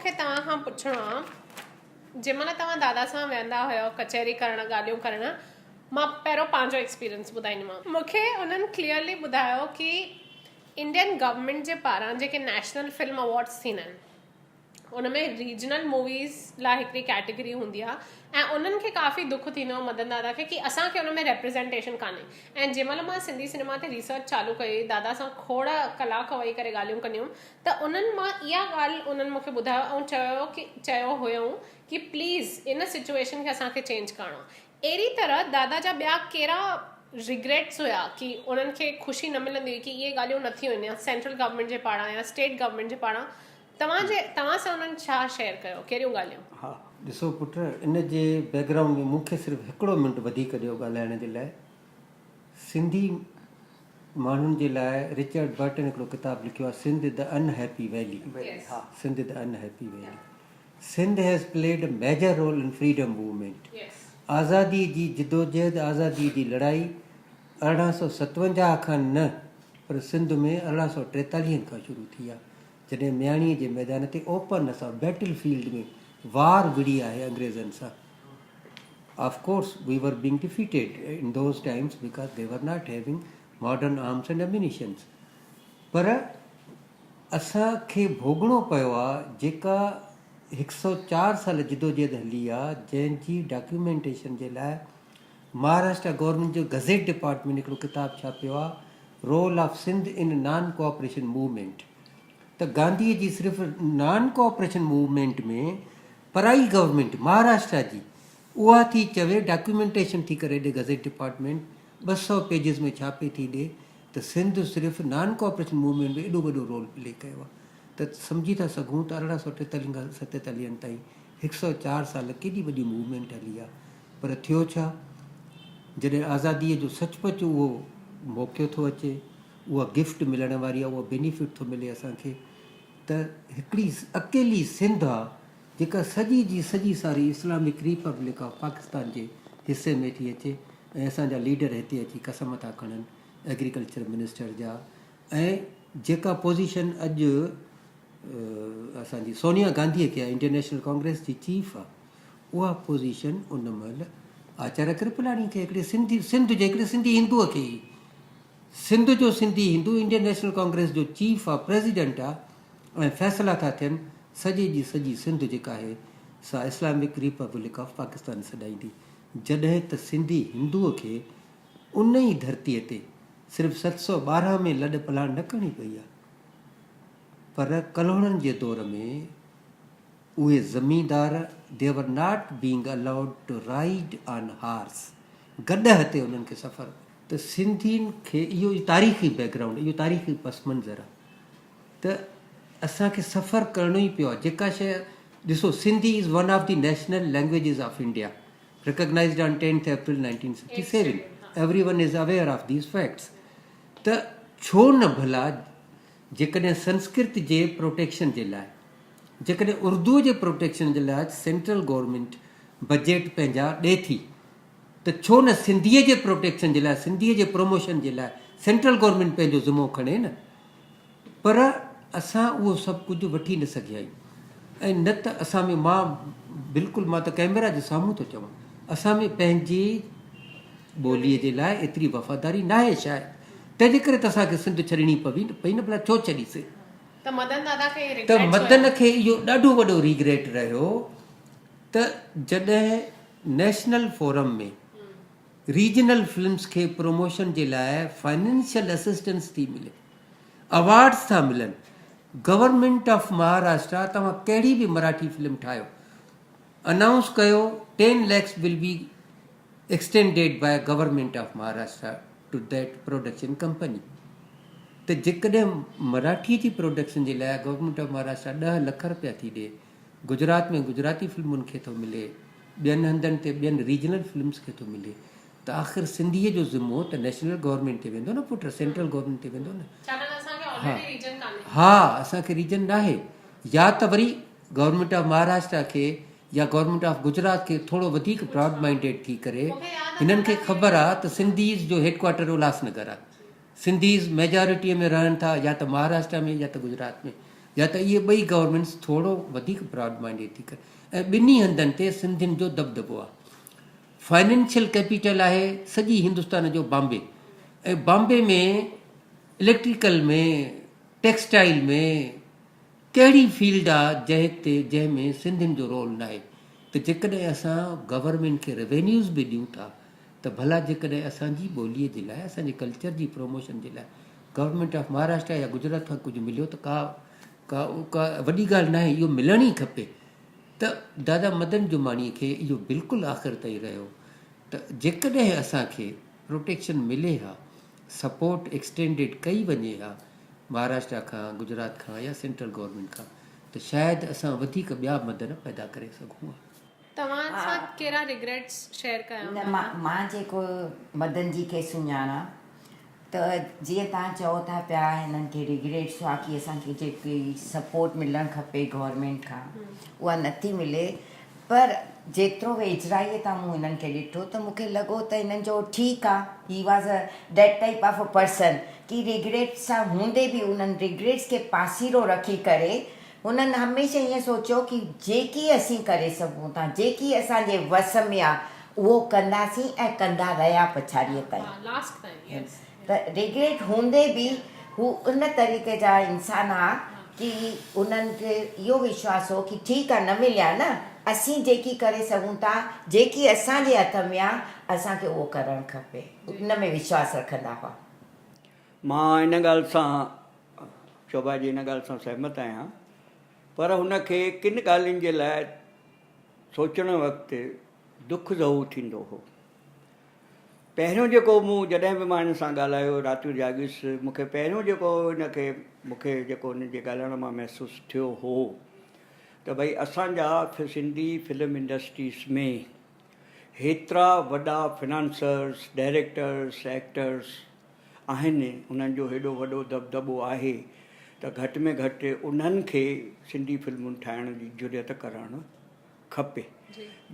مون کي توهان کان پڇڻو آ جنهن مهل توهان دادا سان ويهندا هيو ڪچهري ڪرڻ ڳالهيون ڪرڻ مان پهريون پنهنجو ايڪسپيرينس ٻڌائينديمانو مون کي انهن ڪليئرلي ٻڌايو ڪي انڊين گورنمينٽ جي پاران جيڪي نيشنل فلم ايوارڊس ٿيندا آهن ان ۾ ريجنل موويز لاء هڪڙي ڪيٽيگري هوندي آهي ۽ انهن کي ڪافي دک ٿيندو هو مدن دادا کي ڪي اسان کي ان ۾ ريپريزنٽيشن ڪانهي ۽ جنهن مهل مان سنڌي سئنيما تي ريسرچ چالو ڪئي دادا سان کوڙ ڪلاڪ ويهي ڪري ڳالهيون ڪنديون ته انهن مان اها ڳالهه انهن مون کي ٻڌايو ۽ چيو ڪي چيو هيائون ڪي پليز ان سچوئيشن کي اسان کي چينج ڪرڻو آهي اهڙي طرح دادا جا ٻيا ڪهڙا ريگريٽس هيا ڪي انهن کي خوشي نه ملندي هئي ڪي اهي ڳالهيون نه ٿيون آهن يا سينٽرل گورنمينٽ جي پاران يا اسٽيٽ گورنمينٽ جي پاران توهان جي توهان سان انهن ڇا شيئر ڪيو ڪهڙيون ڳالهيون؟ ها ڏسو پٽ ان جي بيڪ گرائونڊ ۾ مون کي صرف هڪڙو منٽ وڌيڪ ڏيو ڳالهائڻ جي لاء سنڌي ماڻهن جي لاء رچرڊ برٽن هڪڙو ڪتاب لکيو آهي Sindh the unhappy valley Sindh the unhappy valley Sindh has played a major role in freedom movement آزادي جي جدوجهد آزادي جي لڙائي 1857 کان نه پر سنڌ ۾ 1843 کان شروع ٿي آهي جڏهن مياڻيء جي ميدان تي اوپن اسان بيٽل فيلڊ ۾ وار وڙهي آهي انگريزن سان of course we were being defeated in those times because they were not having modern arms and ammunitions پر اسان کي ڀوڳڻو پيو آ جيڪا هڪ سئو چار سال جدوجهد هلي آ جنهن جي ڊاڪيومينٽيشن جي لاء مهاراشٽرا گورنمينٽ جو گزيٽ ڊپارٽمينٽ هڪڙو ڪتاب ڇاپيو آ role of Sindh in non cooperation movement ته گانڌي جي صرف نان ڪوآپريشن موومينٽ ۾ پرائي گورنمينٽ مهاراشٽرا جي اها ٿي چوي ڊاڪيومينٽيشن ٿي ڪري ڏي گزيٽ ڊپارٽمينٽ 200 پيجز ۾ ڇاپي ٿي ڏي ته سنڌ صرف نان ڪوآپريشن موومينٽ ۾ ايڏو وڏو رول پلي ڪيو آهي ته سمجهي ٿا سگهون ته 1843 کان 47 تائين هڪ سئو چار سال ڪيڏي وڏي موومينٽ هلي آهي پر ٿيو ڇا جڏهن آزاديء جو سچ پچ اهو موقعو ٿو اچي، اها گفٽ ملڻ واري آهي، اهو بينيفٽ ٿو ملي اسان کي ته هڪڙي اڪيلي سنڌ آ جيڪا سڄي جي سڄي ساري اسلامڪ ريپبلڪ آف پاڪستان جي حصي ۾ ٿي اچي ۽ اسان جا ليڊر هتي اچي قسم ٿا کڻن ايگريڪلچر منسٽر جا ۽ جيڪا پوزيشن اڄ اسان جي سونيا گانڌيء کي آهي انڊين نيشنل ڪانگريس جي چيف آ اها پوزيشن ان مهل آچاريه ڪرپلاڻي کي هڪڙي سنڌي سنڌ جي هڪڙي سنڌي هندوء کي ئي سنڌ جو سنڌي هندو انڊين نيشنل ڪانگريس جو چيف آ پريزيڊنٽ آ ۽ فيصلا ٿا ٿين سڄي جي سڄي سنڌ جيڪا آهي سا اسلامڪ ريپبلڪ آف پاڪستان سڏائيندي جڏهن ته سنڌي هندوء کي ان ئي ڌرتيء تي صرف 712 ۾ لڏ پلاڻ نه ڪرڻي پئي آ پر ڪلهوڙن جي دور ۾ اهي زميندار they were not being allowed to ride on horse گڏهه تي انهن کي سفر ته سنڌين کي اهو تاريخي بيڪ گرائونڊ اهو تاريخي پس منظر آهي ته اسان کي سفر ڪرڻو ئي پيو آهي جيڪا شيء ڏسو Sindhi is one of the national languages of India recognised on tenth April nineteen sixty seven everyone is aware of these facts ته ڇو نه ڀلا جيڪڏهن سنسڪرت جي پروٽيڪشن جي لاء جيڪڏهن اردو جي پروٽيڪشن جي لاء سينٽرل گورنمينٽ بجيٽ پنهنجا ڏي ٿي ته ڇو نه سنڌيء جي پروٽيڪشن جي لاء سنڌيء جي پروموشن جي لاء سينٽرل گورنمينٽ پنهنجو ذمو کڻي نه پر اسان اهو سڀ ڪجهه وٺي نه سگهيا آهيون ۽ نه ته اسان ۾ مان بلڪل مان ته ڪئميرا جي سامهون ٿو چوان اسان ۾ پنهنجي ٻوليء جي لاء ايتري وفاداري ناهي شايد تنهنجي ڪري ته اسان کي سنڌ ڇڏڻي پوي پئي نه ڀلا ڇو ڇڏيسي ته مدن دادا کي اهي ته ريگريٽس مدن هيا. کي اهو ڏاڍو وڏو ريگريٽ رهيو ته جڏهن نيشنل فورم ۾ ريجنل فلمز کي پروموشن جي لاء فائنينشل اسسٽنس ٿي ملي، اوارڊز ٿا ملن، گورنمينٽ آف مهاراشٽرا توهان ڪهڙي به مراٺي فلم ٺاهيو انائونس ڪيو ten lakhs will be extended by government of Maharashtra to that production company ته جيڪڏهن مراٺي جي پروڊڪشن جي لاء گورنمينٽ آف مهاراشٽرا ڏهه لک رپيا ٿي ڏي گجرات ۾ گجراتي فلمن کي ٿو ملي ٻين هنڌن تي ٻين ريجنل فلمز کي ٿو ملي ته آخر سنڌيء جو ذمو ته نيشنل گورنمينٽ تي ويندو نه پٽ سينٽرل گورنمينٽ تي ويندو نه ڇاڪاڻ ته اسان کي آلريڊي ريجن ڪانهي. ها اسان کي ريجن ناهي يا ته وري گورنمينٽ آف مهاراشٽرا کي يا گورنمينٽ آف گجرات کي ٿورو وڌيڪ براڊ مائنڊيڊ ٿي ڪري هنن کي خبر آ ته سنڌيز جو هيڊ ڪوارٽر الهاس نگر آ سنڌيز ميجارٽي ۾ رهن ٿا يا ته مهاراشٽرا ۾ يا ته گجرات ۾ يا ته اهي ٻئي گورنمينٽس ٿورو وڌيڪ براڊ مائنڊيڊ ٿي ڪري ۽ ٻنهي هنڌن تي سنڌين جو دٻدٻو آهي. فائنينشل ڪيپيٽل آهي سڄي هندستان جو بامبي ۽ بامبي ۾ اليڪٽريڪل ۾ ٽيڪسٽائيل ۾ ڪهڙي فيلڊ آ جنهن تي جنهن ۾ سنڌين جو رول ناهي ته جيڪڏهن اسان گورنمينٽ کي ريونيوز به ڏيون ٿا ته ڀلا جيڪڏهن اسان جي ٻولي جي لاء اسان جي ڪلچر جي پروموشن جي لاء گورنمينٽ آف مهاراشٽرا يا گجرات کان ڪجهه مليو ته ڪا ڪا ڪا وڏي ڳالهه ناهي اهو ملڻ ئي کپي ته دادا مدن جماڻي کي اهو بلڪل آخر تائين رهيو ته جيڪڏهن اسان کي پروٽيڪشن ملي ها سپورٽ ايڪسٽينڊيڊ ڪئي وڃي ها مهاراشٽرا کان گجرات کان يا سينٽرل گورنمينٽ کان ته شايد اسان وڌيڪ ٻيا مدن پيدا ڪري سگهون ها. توهان سان ڪهڙا ريگريٽس شيئر ڪيا نه مان مان جيڪو مدن جي کي سڃاڻان ته جيئن توهان چئو ٿا پيا هنن کي ريگريٽس هئا ڪي اسان کي جيڪي سپورٽ ملڻ کپي گورنمينٽ کان اها نٿي ملي پر جيترو ويجهڙائيء تان مون هنن کي ڏٺو ته مون کي لڳو ته هنن جو ٺيڪ آ he was a that type of a person ڪي ريگريٽس سان هوندي به انهن ريگريٽس کي پاسيرو رکي ڪري هنن هميشه ائين سوچيو ڪي جيڪي اسين ڪري سگهون ٿا جيڪي اسان جي وس ۾ آ اهو ڪنداسين ۽ ڪندا رهيا پڇاڙيء تائين ته ريگريٽ هوندي به هو ان طريقي جا انسان ها ڪي انهن کي اهو وشواس هو ڪي ٺيڪ آ نه مليا نه اسين جيڪي ڪري سگهون ٿا جيڪي اسان جي هٿ ۾ آ اسان کي اهو ڪرڻ کپي ان ۾ وشواس رکندا هئا. مان ان ڳالهه سان شوڀا جي ان ڳالهه سان سهمت آهيان پر هن کي ڪن ڳالهين جي لاء سوچڻ وقت دک ضرور ٿيندو هو. پهريون جيڪو مون جڏهن به مان هن سان ڳالهايو راتيون جاڳيس مون کي پهريون جيڪو هن کي مون کي جيڪو هن جي ڳالهائڻ مان محسوس ٿيو هو ته ڀئي اسان جا سنڌي فلم انڊسٽريز ۾ هيترا وڏا فنانسرس ڊائريڪٽرس ايڪٽرس آهن انهن جو هيڏو وڏو دٻدٻو آهي ته گهٽ ۾ گهٽ انهن کي سنڌي فلمن ٺاهڻ جي جرئت ڪرڻ کپي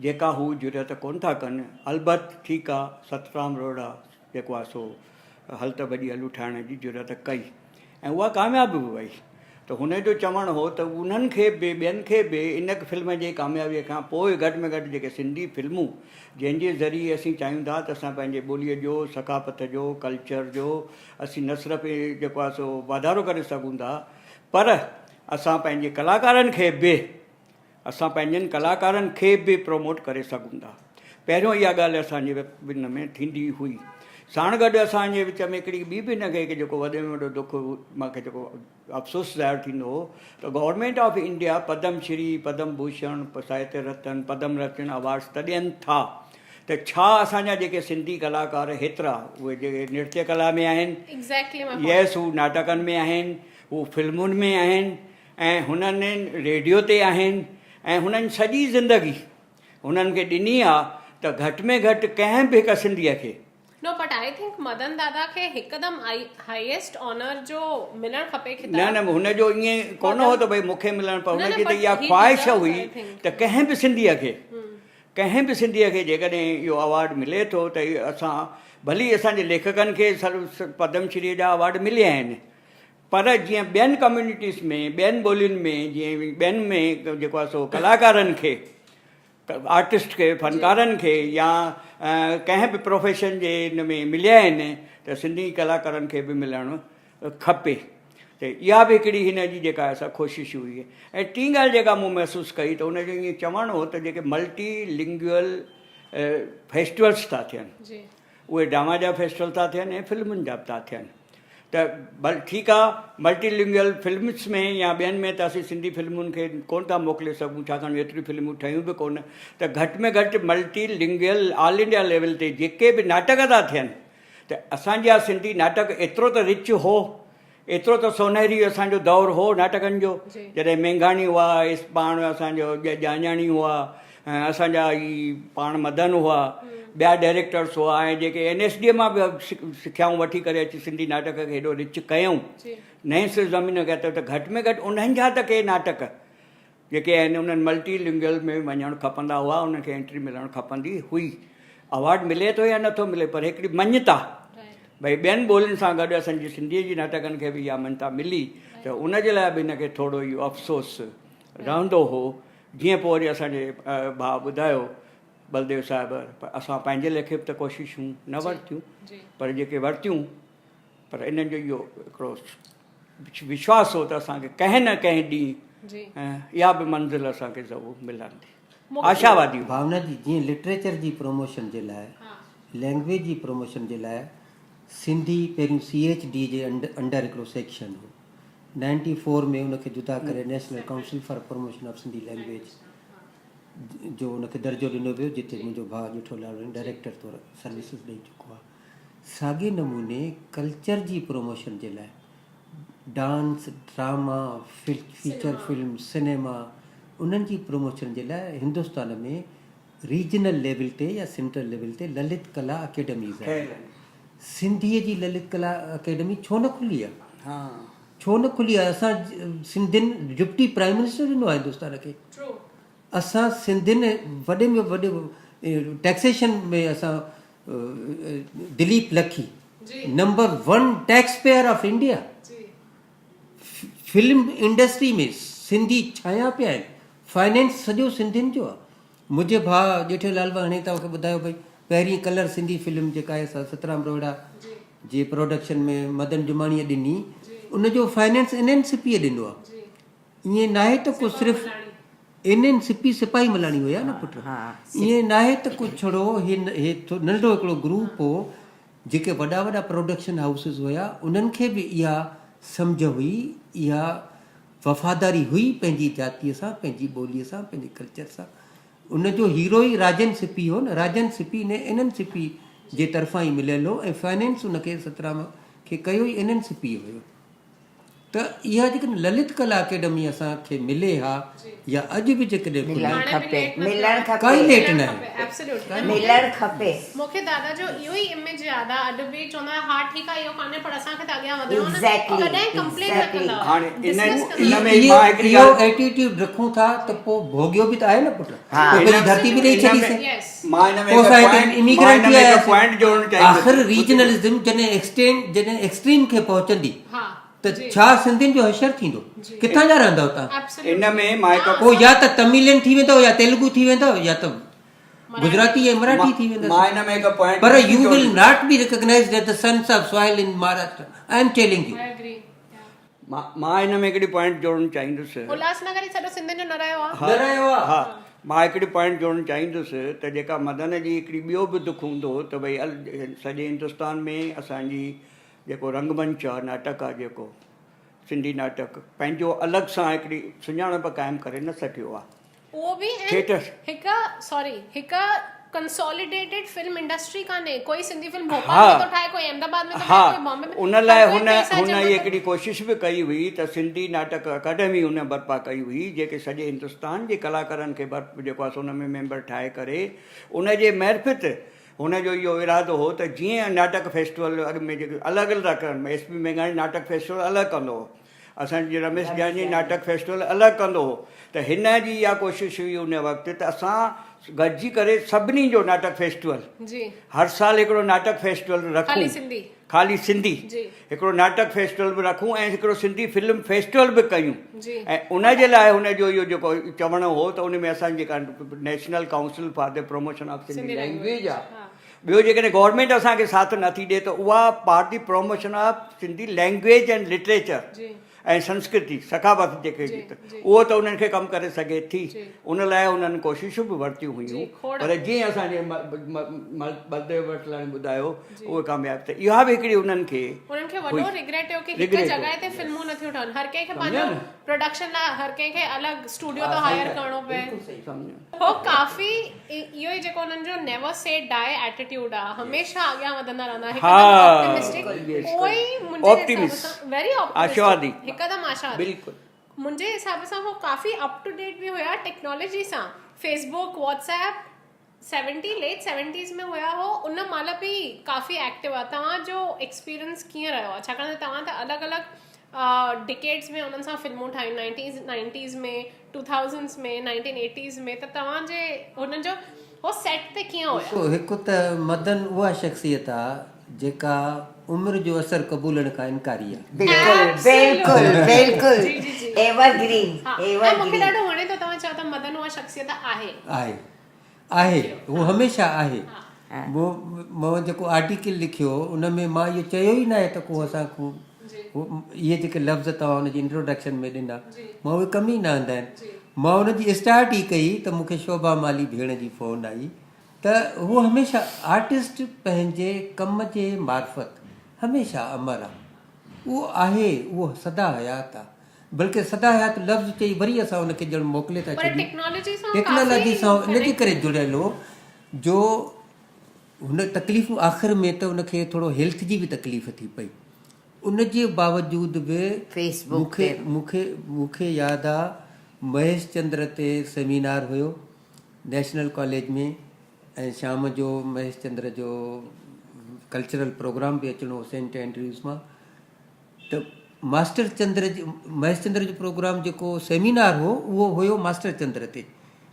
جيڪا هو جرئت ڪونه ٿا ڪن البت ٺيڪ آ سترام روهڙا جيڪو آ سو هل ته ڀڄي هلون ٺاهڻ جي جرئت ڪئي ۽ اها ڪامياب به وئي ته هن جو چوڻ هو ته انهن کي به ٻين کي به ان فلم جي ڪاميابي کان پوء گهٽ ۾ گهٽ جيڪي سنڌي فلمون جنهن جي ذريعي اسين چاهيون ٿا ته اسان پنهنجي ٻوليء جو ثقافت جو ڪلچر جو اسين نه صرف جيڪو آهي سو واڌارو ڪري سگهون ٿا پر اسان پنهنجي ڪلاڪارن کي به اسان پنهنجن ڪلاڪارن کي به پروموٽ ڪري سگهون ٿا. پهريون اها ڳالهه اسان جي ان ۾ ٿيندي هئي. ساڻ گڏ اسان جي وچ ۾ هڪڙي ٻي به هن کي جيڪو وڏي ۾ وڏو دک مان کي جيڪو افسوس ظاهر ٿيندو هو ته government of India Padma Shri, Padma Bhushan, Sahitya Ratna, Padma Ratna awards ته ڏين ٿا ته ڇا اسان جا جيڪي سنڌي ڪلاڪار هيترا اهي جيڪي نرتيه ڪلا ۾ آهن، يس هو ناٽڪن ۾ آهن، هو فلمن ۾ آهن، ۽ هنن ريڊيو تي آهن ۽ هنن سڄي زندگي هنن کي ڏني آ ته گهٽ ۾ گهٽ ڪنهن به هڪ سنڌيء کي. No but I think Madan دادا کي هڪدم هائيسٽ آنر جو ملڻ کپي خطاب. نه نه هن جو ائين ڪونه هو ته ڀئي مون کي ملڻ پر هن جي ته اها خواهش هئي ته ڪنهن به سنڌيء کي ڪنهن به سنڌيء کي جيڪڏهن اهو اوارڊ ملي ٿو ته اسان ڀلي اسان جي ليکڪن کي پدم شريء جا اوارڊ مليا آهن پر جيئن ٻين ڪميونٽيز ۾ ٻين ٻولين ۾ جيئن ٻين ۾ جيڪو آهي سو ڪلاڪارن کي آرٽسٽ کي فنڪارن کي يا ڪنهن به پروفيشن جي ان ۾ مليا آهن ته سنڌي ڪلاڪارن کي به ملڻ کپي ته اها به هڪڙي هن جي جيڪا آهي سا ڪوشش هئي ۽ ٽين ڳالهه جيڪا مون محسوس ڪئي ته ان جو ائين چوڻ هو ته جيڪي ملٽي لنگيول فيسٽيولس ٿا ٿين اهي ڊراما جا فيسٽيول ٿا ٿين ۽ فلمن جا به ٿا ٿين ته ڀل ٺيڪ آ ملٽي لنگيول فلمس ۾ يا ٻين ۾ ته اسين سنڌي فلمن کي ڪونه ٿا موڪلي سگهون ڇاڪاڻ جو ايتريون فلمون ٺهيون به ڪونه ته گهٽ ۾ گهٽ multilingual all India level تي جيڪي به ناٽڪ ٿا ٿين ته اسان جا سنڌي ناٽڪ ايترو ته رچ هو ايترو ته سونهري اسان جو دور هو ناٽڪن جو جڏهن مينگهاڻي هئا ايس پاڻ اسان جو ڄاڃاڻي هئا ۽ اسان جا هي پاڻ مدن هئا ٻيا ڊائريڪٽرس هئا ۽ جيڪي اين ايس ڊي مان به سکيائون وٺي ڪري اچي سنڌي ناٽڪ کي هيڏو رچ ڪيائون نئين سر زمين کي ته گهٽ ۾ گهٽ انهن جا ته ڪي ناٽڪ جيڪي آهن انهن ملٽي لنگيول ۾ وڃڻ کپندا هئا انهن کي انٽري ملڻ کپندي هئي اوارڊ ملي ٿو يا نٿو ملي پر هڪڙي مڃتا ڀئي ٻين ٻولين سان گڏ اسان جي سنڌي جي ناٽڪن کي به اها مڃتا ملي ته ان جي لاء به هن کي ٿورو اهو افسوس رهندو هو. جيئن پوء وري اسان جي ڀاء ٻڌايو بلديو صاحب اسان پنهنجي ليکي به ته ڪوششون نه ورتيون پر جيڪي ورتيون پر انهن جو اهو هڪڙو وشواس هو ته اسان کي ڪنهن نه ڪنهن ڏينهن اها به منزل اسان کي ضرور ملندي. آشاوادي هو. ڀاونا جي جيئن لٽريچر جي پروموشن جي لاء لينگويج جي پروموشن جي لاء سنڌي پهريون سي ايڇ ڊي جي انڊر هڪڙو سيڪشن هو نائنٽي فور ۾ ان کي جدا ڪري national council for promotion of Sindhi language جو ان کي درجو ڏنو ويو جتي منهنجو ڀاء ڄيٺو لالواڻي ڊائريڪٽر طور سروسز ڏئي چڪو آهي ساڳي نموني ڪلچر جي پروموشن جي لاء dance, drama, feature film, cinema انهن جي پروموشن جي لاء هندستان ۾ ريجنل ليول تي يا سينٽرل ليول تي للت ڪلا اڪيڊميز آهن. سنڌيء جي للت ڪلا اڪيڊمي ڇو نه کلي آهي؟ ڇو نه کلي آهي؟ اسان سنڌين ڊپٽي پرائم منسٽر ڏنو آهي هندستان کي. اسان سنڌين وڏي ۾ وڏي ٽيڪسيشن ۾ اسان Dilip Lakhi number one tax payer of India film industry ۾ Sindhi ڇانيا پيا آهن فائننس سڄو سنڌين جو آهي منهنجي ڀاء ڄيٺي لال واهڻي توهان کي ٻڌايو ڀئي پهرين ڪلر سنڌي فلم جيڪا آهي سا سترام روهڙا جي پروڊڪشن ۾ مدن جماڻيء ڏني ان جو فائننس اين اين سپيء ڏنو آهي ائين ناهي ته ڪو صرف اين اين سپي سپاهي ملاڻي هيا نه پٽ ائين ناهي ته ڪو ڇڙو هي ننڍڙو هڪڙو گروپ هو جيڪي وڏا وڏا پروڊڪشن هائوسز هيا انهن کي به اها سمجهه هئي اها وفاداري هئي پنهنجي جاتيء سان پنهنجي ٻوليء سان پنهنجي ڪلچر سان ان جو هيرو ئي راجن سپي هو نه راجن سپي نه اين اين سپي جي طرفان ئي مليل هو ۽ فائننس ان کي سترام کي ڪيو ئي اين اين سپي هيو ته اها جيڪڏهن للت ڪلا اڪيڊمي اسان کي ملي ها يا اڄ به جيڪڏهن کلي. ملڻ کپي ملڻ کپي. ڪائي ليٽ ناهي. ملڻ کپي. مون کي دادا جو اهو ئي اميج ياد آ اڄ به چوندا هئا ها ٺيڪ آ اهو ڪانهي پر اسان کي ته اڳيان وڌڻو آ نه ڪڏهن ڪمپلين نه ڪندا هئا هاڻي ڊسمس ان ڪندا ۾ هئا. مان هڪڙي اهو ڳالهه ايٽيٽيوڊ رکون ٿا ته پوء ڀوڳيو به ته آهي نه پٽ ها. پوء پنهنجي ڌرتي به ڏئي ڇڏي سين. مان ان ۾ پوء هڪ اسان هتي پوائنٽ مان اميگرنٽ ان ٿي ۾ هڪ آياسين. پوائنٽ جوڙڻ چاهيندس آخر ريجنلزم جڏهن ايڪسٽين جڏهن ايڪسٽريم کي پهچندي ته ڇا سنڌين جو حشر ٿيندو؟ ڪٿان جا رهندؤ توهان؟ ان ۾ مان هڪ پوء يا ته تميلين ٿي ويندؤ يا تيلگو ٿي ويندؤ يا ته گجراتي ۽ مراٺي ٿي وينداسين. مان ان ۾ هڪ point per you will not be recognised as the sons of soil in Maharashtra. I am telling you. مان ان ۾ هڪڙي پوائنٽ جوڙڻ چاهيندس. الهاس نگر ئي سڄو سنڌين جو نه رهيو آ. نه رهيو آ. ها مان هڪڙي پوائنٽ جوڙڻ چاهيندس ته جيڪا مدن جي هڪڙي ٻيو به دک هوندو هو ته ڀئي سڄي هندستان ۾ اسان جي جيڪو رنگ منچ آ ناٽڪ آ جيڪو سنڌي ناٽڪ پنهنجو الڳ سان هڪڙي سڃاڻپ قائم ڪري نه سگهيو آ. اهو به ۽ ٿيٽر. هڪ سوري هڪ ڪنسوليڊيٽيڊ فلم انڊسٽري ڪانهي ڪوئي سنڌي فلم ڀوپال ۾ ٿو ٺاهي ڪوئي احمد آباد ۾ ٿو ٺاهي ڪوئي بامبي ۾ ان لاء هر ڪوئي هن پئسا هن جمع هي ڪري هڪڙي ڪوشش به ڪئي هئي ته سنڌي ناٽڪ اڪيڊمي هن برپا ڪئي هئي جيڪي سڄي هندستان جي ڪلاڪارن کي جيڪو آهي سو ان ۾ ميمبر ٺاهي ڪري ان جي معرفت هن جو اهو ارادو هو ته جيئن ناٽڪ فيسٽيول اڳ ۾ جيڪي الڳ الڳ ٿا ڪرن ايس پي مينگهاڻي ناٽڪ فيسٽيول الڳ ڪندو هو اسان جي رميش گياني ناٽڪ فيسٽيول الڳ ڪندو هو ته هن جي اها ڪوشش هئي ان وقت ته اسان گڏجي ڪري سڀني جو ناٽڪ فيسٽيول هر سال هڪڙو ناٽڪ فيسٽيول رکون خالي سنڌي هڪڙو ناٽڪ فيسٽيول به رکون ۽ هڪڙو سنڌي فلم فيسٽيول به ڪيون ۽ ان جي لاء هن جو اهو جيڪو چوڻ هو ته ان ۾ اسان جيڪا national council for the promotion of Sindhi language آهي ٻيو جيڪڏهن گورنمينٽ اسان کي ساٿ نٿي ڏي ته اها for the promotion of Sindhi language and literature ۽ سنسڪرتي ثقافت جيڪي اهو ته انهن کي ڪم ڪري سگهي ٿي ان لاء انهن ڪوششون به ورتيون هيون پر جيئن اسان جي بلديو بٽلاڻي ٻڌايو اهي ڪامياب ته اها به هڪڙي انهن کي انهن کي وڏو ريگريٽ هيو ڪي هڪ جڳهه تي فلمون نٿيون ٺهن هر ڪنهن کي پنهنجو پروڊڪشن لاء هر ڪنهن کي الڳ اسٽوڊيو ٿو هائر ڪرڻو پئي هو ڪافي اهو ئي جيڪو انهن جو نيور سي ڊاء ايٽيٽيوڊ آ هميشه اڳيان وڌندا رهندا هڪدم آپٽمسٽڪ اهو ئي منهنجي حساب سان ويري آپٽمسٽڪ هڪدم آشاوادي بلڪل منهنجي حساب سان هو ڪافي اپ ٽو ڊيٽ به هيا ٽيڪنالاجي سان Facebook WhatsApp seventy late seventies ۾ هيا هو ان مهل به ڪافي ايڪٽو هئا توهان جو ايڪسپيرينس ڪيئن رهيو آ ڇاڪاڻ ته توهان ته الڳ الڳ ڊڪيڊز ۾ انهن سان فلمون ٺاهيون nineties nineties ۾ two thousands ۾ nineteen eighties ۾ ته توهان جي هنن جو هو سيٽ تي ڪيئن هيا؟ ڏسو هڪ ته مدن اها شخصيت آ جيڪا عمر جو اثر قبولڻ کان انڪاري آ. بلڪل بلڪل بلڪل ايور گرين ايور مون کي گرين. ڏاڍو وڻي ٿو توهان چئو ٿا مدن اها شخصيت آهي. آهي آهي هو هميشه آهي مون جيڪو آرٽيڪل لکيو ان ۾ مان اهو چيو ئي ناهي ته ڪو اسان کان اهي جيڪي لفظ توهان ان جي انٽروڊڪشن ۾ ڏنا مان اهي ڪم ئي نه آندا آهن مان ان جي اسٽارٽ ئي ڪئي ته مون کي شوڀا مالهي ڀيڻ جي فون آئي ته هو هميشه آرٽسٽ پنهنجي ڪم جي معرفت هميشه امر آ. اهو آهي، اهو سدا حيات آ. بلڪه سدا حيات لفظ چئي وري اسان ان کي ڄڻ موڪلي ٿا پر ڇڏيون. ٽيڪنالاجي سان ٽيڪنالاجي ڪافي سان ان جي ڪنيڪٽ ڪري جڙيل هو جو هن تڪليفون آخر ۾ ته ان کي ٿورو هيلٿ جي به تڪليف ٿي پئي. ان جي باوجود به فيس مون بڪ کي تي. مون کي مون کي ياد آ مهيش چندر تي سيمينار هيو. نيشنل ڪاليج ۾ ۽ شام جو مهيش چندر جو ڪلچرل پروگرام به اچڻو هو سينٽ اينڊريوز مان ته ماسٽر چندر جي مهيش چندر جو پروگرام جيڪو سيمينار هو اهو هيو ماسٽر چندر تي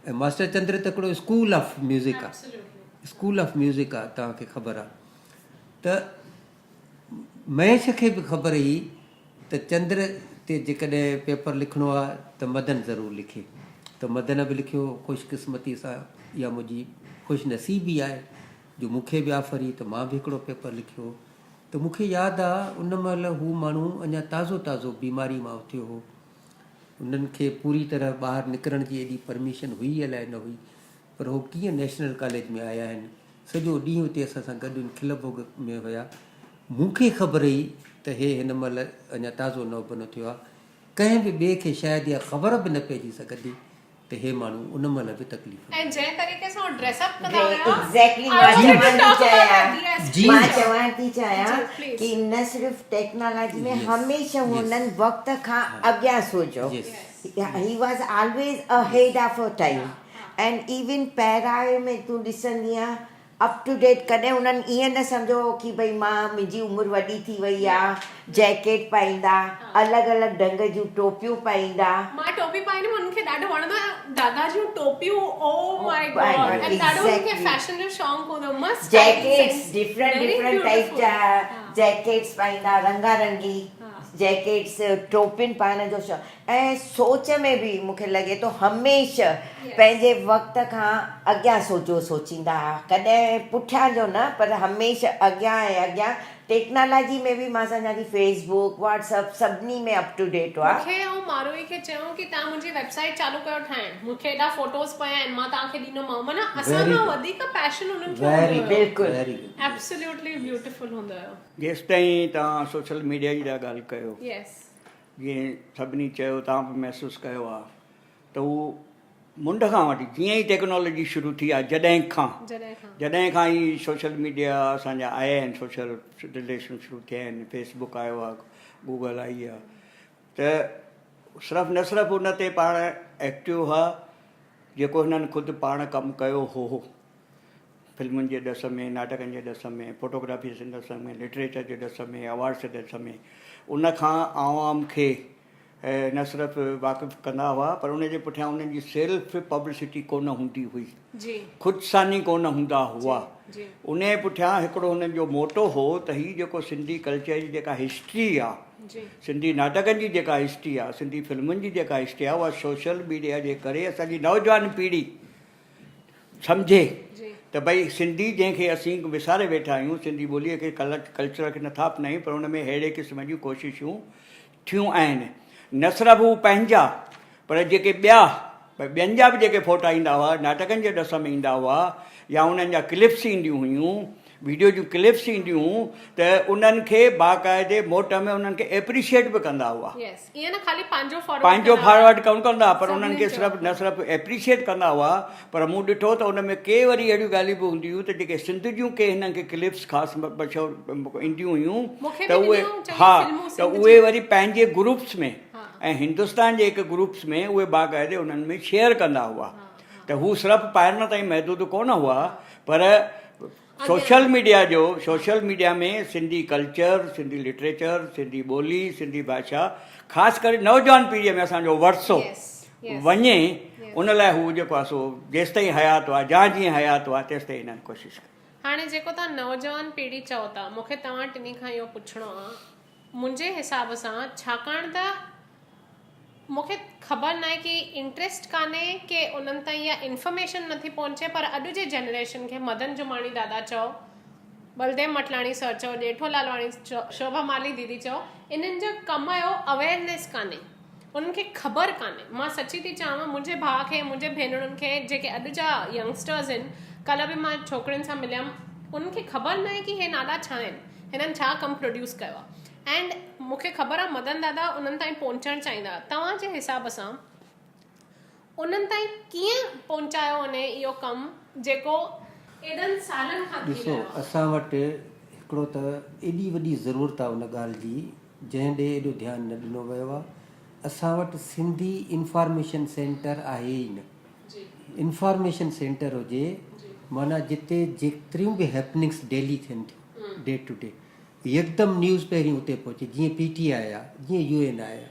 ۽ ماسٽر چندر ته هڪڙو اسڪول آف ميوزڪ آ اسڪول آف ميوزڪ آ توهان کي خبر آ ته مهيش کي به خبر هئي ته چندر تي جيڪڏهن پيپر لکڻو آ ته مدن ضرور لکي ته مدن به لکيو. خوش قسمتي سان اها منهنجي خوش نصيبي آهي جو مون کي به آفر هئي ته مان به هڪڙو پيپر لکيو ته مون کي ياد آ ان مهل هو ماڻهو اڃا تازو تازو بيماري مان اٿيو هو. انهن کي پوري طرح ٻاهر نڪرڻ جي ايڏي پرميشن هئي الائي نه هئي پر هو ڪيئن نيشنل ڪاليج ۾ آيا آهن. سڄو ڏينهن اتي اسان سان گڏ ان کل ڀوڳ ۾ هيا. مون کي خبر هئي ته هي هن مهل اڃا تازو نوبنو ٿيو آهي. ڪنهن به ٻئي کي شايد اها خبر به نه پئجي سگهندي ته هي ماڻهو ان مهل به تڪليف ۾. ۽ جنهن طريقي سان هو ڊريس اپ ڪندا هيا. ايگزيڪٽلي I مان wanted to چوڻ ٿي talk about چاهيان that. Yes, جي. مان please. چوڻ ٿي چاهيان جي پليز. ڪي نه صرف ٽيڪنالاجي ۾ Yes. هميشه Yes. هنن وقت کان اڳيان سوچيو. Yes. He was always ahead of time and even پهراوي ۾ تون ڏسندينء اپ ٽو ڊيٽ ڪڏهن انهن ائين نه سمجهيو هو ڪي ڀئي مان منهنجي عمر وڏي ٿي وئي آ جيڪيٽ پائيندا الڳ الڳ ڍنگ جون ٽوپيون پائيندا. مان ٽوپي پائيندي هيم انهن کي ڏاڍو وڻندو هو ۽ دادا جون ٽوپيون او مائي گاڊ ۽ ڏاڍو انهن کي فيشن جو شوق هوندو هو مست jackets different different type جا جيڪيٽس پائيندا رنگا رنگي جيڪيٽس ٽوپين پائڻ جو شوق ۽ سوچ ۾ به مون کي لڳي ٿو هميشه پنهنجي وقت کان اڳيان سوچو سوچيندا ها ڪڏهن پٺيان جو نه پر هميشه اڳيان ۽ اڳيان ٽيڪنالاجي ۾ به مان سمجهان ٿي فيس بڪ واٽس اپ سڀني ۾ اپ ٽو ڊيٽ هئا. مون کي ۽ ماروئي کي چيو ڪي توهان منهنجي ويب سائيٽ چالو ڪيو ٺاهڻ مون کي ايڏا فوٽوز پيا آهن مان توهان کي ڏيندومانو معنيٰ اسان کان وڌيڪ پيشن انهن کي هوندو هيو. بلڪل. ايبسوليوٽلي بيوٽيفل هوندو هيو. جيستائين توهان سوشل ميڊيا جي ٿا ڳالهه ڪيو. يس. جيئن سڀني چيو توهان به محسوس ڪيو آهي ته هو منڍ کان وٺي جيئن ئي ٽيڪنالاجي شروع ٿي آهي جڏهن کان جڏهن کان هي سوشل ميڊيا اسان جا آيا آهن سوشل رليشن شروع ٿيا آهن فيس بڪ آيو آهي گوگل آئي آهي ته صرف نه صرف ان تي پاڻ ايڪٽو هئا جيڪو هنن خود پاڻ ڪم ڪيو هو فلمن جي ڏس ۾، ناٽڪن جي ڏس ۾، فوٽوگرافيء جي ڏس ۾، لٽريچر جي ڏس ۾، اوارڊس جي ڏس ۾، ان کان عوام کي نه صرف واقف ڪندا هئا پر ان جي پٺيان انهن جي سيلف پبلسٽي ڪونه هوندي هئي. خود ثاني ڪونه هوندا هئا. انهيء پٺيان هڪڙو هنن جو موٽو هو ته هي جيڪو سنڌي ڪلچر جي جيڪا هسٽري آ، سنڌي ناٽڪن جي جيڪا هسٽري آ، سنڌي فلمن جي جيڪا هسٽري آ، اها سوشل ميڊيا جي ڪري اسان جي نوجوان پيڙهي سمجهي ته ڀئي سنڌي جنهن کي اسين وساري ويٺا آهيون، سنڌي ٻوليء کي ڪلچر کي نٿا اپنايون پر ان ۾ اهڙي قسم جون ڪوششون ٿيون آهن. نه صرف هو پنهنجا پر جيڪي ٻيا ٻين جا به جيڪي فوٽا ايندا هئا، ناٽڪن جي ڏس ۾ ايندا هئا يا انهن جا ڪلپس اينديون هيون، ويڊيو جون ڪلپس اينديون هيون ته انهن کي باقاعدي موٽ ۾ انهن کي ايپريشيئيٽ به ڪندا هئا. ائين نه خالي پنهنجو فارورڊ پنهنجو ڪندا هئا. فارورڊ ڪونه ڪندا هئا پر انهن سڀني کي جو. صرف نه صرف ايپريشيئيٽ ڪندا هئا پر مون ڏٺو ته ان ۾ ڪي وري اهڙيون ڳالهيون به هونديون هيون ته جيڪي سنڌ جون ڪي هنن کي ڪلپس خاص مشهور اينديون هيون مون کي ته به اهي ڏنيون چڱيون ها فلمون ته سنڌ اهي جون. وري پنهنجي گروپس ۾ ها. ۽ هندستان جي هڪ گروپس ۾ اهي باقاعدي انهن ۾ شيئر ڪندا هئا ته هو صرف پائڻ تائين محدود ڪونه هئا پر سوشل ميڊيا جو social media ۾ Sindhi culture, Sindhi literature, Sindhi ٻولي، سنڌي ڀاشا خاص ڪري نوجوان پيڙهيء ۾ اسان جو ورثو وڃي ان لاء هو جيڪو آهي سو جيستائين حيات هئا جان جيئن حيات هئا تيستائين هنن ڪوشش ڪئي. هاڻي جيڪو توهان نوجوان پيڙهي چئو ٿا، مون کي توهان ٽنهي کان اهو پڇڻو آ، منهنجي حساب سان ڇاڪاڻ ته مون کي خبر ناهي ڪي انٽريسٽ ڪانهي ڪي انهن تائين اها انفارميشن نٿي پهچي پر اڄ جي جنريشن کي مدن جماڻي دادا چئو، بلديو مٽلاڻي سر چئو، ڄيٺو لالواڻي چئو، شوڀا مالهي ديدي چئو، انهن جو ڪم جو اويئرنيس ڪانهي. انهن کي خبر ڪانهي. مان سچي ٿي چوان منهنجي ڀاء کي منهنجي ڀينرن کي جيڪي اڄ جا ينگسٽرز آهن ڪلهه به مان ڇوڪرين سان مليم انهن کي خبر ناهي ڪي هي نالا ڇا آهن هنن ڇا ڪم پروڊيوس ڪيو آهي اينڊ مون کي خبر آهي مدن دادا انهن تائين پهچڻ چاهيندا توهان جي حساب سان انهن تائين ڪيئن پهچايو وڃي اهو ڪم جيڪو ايڏن سالن کان ٿي ڏسو رهيو آهي. اسان وٽ هڪڙو ته ايڏي وڏي ضرورت آهي ان ڳالهه جي جنهن ڏي ايڏو ڌيان نه ڏنو ويو آ. اسان وٽ سنڌي انفارميشن سينٽر آهي ئي نه. انفارميشن سينٽر هجي معنيٰ جتي جيتريون به هيپننگس ڊيلي ٿين ٿيون ڊي ٽو ڊي يڪدم نيوز پهرين اتي پهچي جيئن پي ٽي آء آ جيئن يو اين آء آ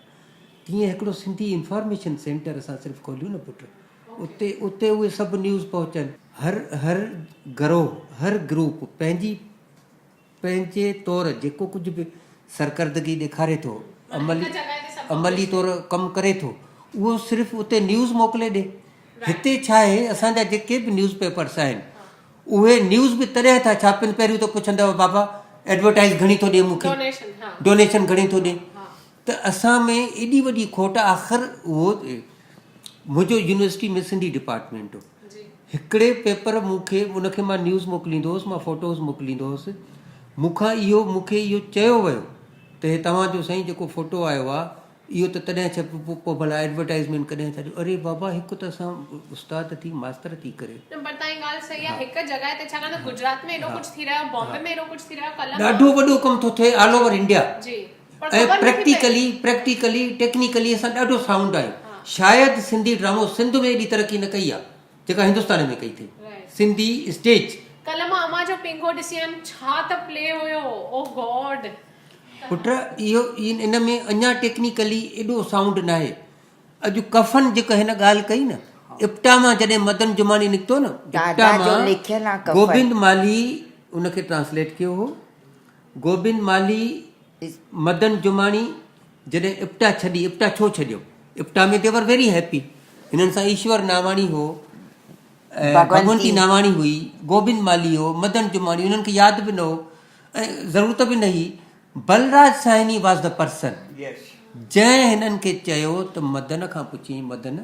تيئن هڪڙو سنڌي انفارميشن سينٽر اسان صرف کوليون نه پٽ اتي اتي اهي سڀ نيوز پهچن. هر هر گروهه هر گروپ پنهنجي پنهنجي طور جيڪو ڪجهه به سرڪردگي ڏيکاري ٿو، عملي عملي طور ڪم ڪري ٿو، اهو صرف اتي نيوز موڪلي ڏي. هتي ڇا آهي، اسان جا جيڪي به نيوز پيپرس آهن، اهي نيوز به تڏهن ٿا ڇاپين، پهريون ته پڇندؤ بابا ايڊورٽائيز گهڻي ٿو ڏي مون کي، ڊونيشن گهڻي ٿو ڏي. ته اسان ۾ ايڏي وڏي کوٽ آخر اهو منهنجو يونيورسٽي ۾ سنڌي ڊپارٽمينٽ هو. هڪڙي پيپر مون کي ان کي مان نيوز موڪليندو هوس مان فوٽوز موڪليندو هوس مون کان اهو مون کي اهو چيو ويو ته هي توهان جو سائين جيڪو فوٽو آيو آ اهو ته تڏهن ڇپبو پوء ڀلا ايڊورٽائزمينٽ ڪڏهن ٿا ڏيو اري بابا هڪ ته اسان استاد ٿي ماستر ٿي ڪري نه پر تائين ڳالهه صحيح آ هڪ جڳهه تي ڇاڪاڻ ته گجرات ۾ ايڏو ڪجهه ٿي رهيو آ بامبي ۾ ايڏو ڪجهه ٿي رهيو آ ڪلهه مان ڏاڍو وڏو ڪم ٿو ٿئي آل اوور انڊيا جي پر ۽ خبر نٿي پئي پريڪٽيڪلي پريڪٽيڪلي ٽيڪنيڪلي اسان ڏاڍو سائونڊ آهيون شايد سنڌي ڊرامو سنڌ ۾ ايڏي ترقي نه ڪئي آ جيڪا هندستان ۾ ڪئي اٿئي سنڌي اسٽيج. ڪلهه مان امان جو پينگهو ڏسي آيم ڇا ته پلي هيو او گاڊ. پٽ اهو ان ۾ اڃا ٽيڪنيڪلي ايڏو سائونڊ ناهي اڄ ڪفن جيڪا هن ڳالهه ڪئي نه اپٽا مان جڏهن مدن جماڻي نڪتو نه اپٽا مان گوبند مالهي ان کي ٽرانسليٽ ڪيو هو گوبند مالهي مدن جماڻي جڏهن اپٽا ڇڏي، اپٽا ڇو ڇڏيو؟ اپٽا ۾ the were very happy. هنن سان ايشور ناواڻي هو ۽ ڀڳونتي ناواڻي هئي، گوبند مالهي هو، مدن جماڻي، انهن کي ياد به نه هو ۽ ضرورت به نه هئي. بلراج ساهني واز the person جنهن هنن کي چيو ته مدن کان پڇيائين مدن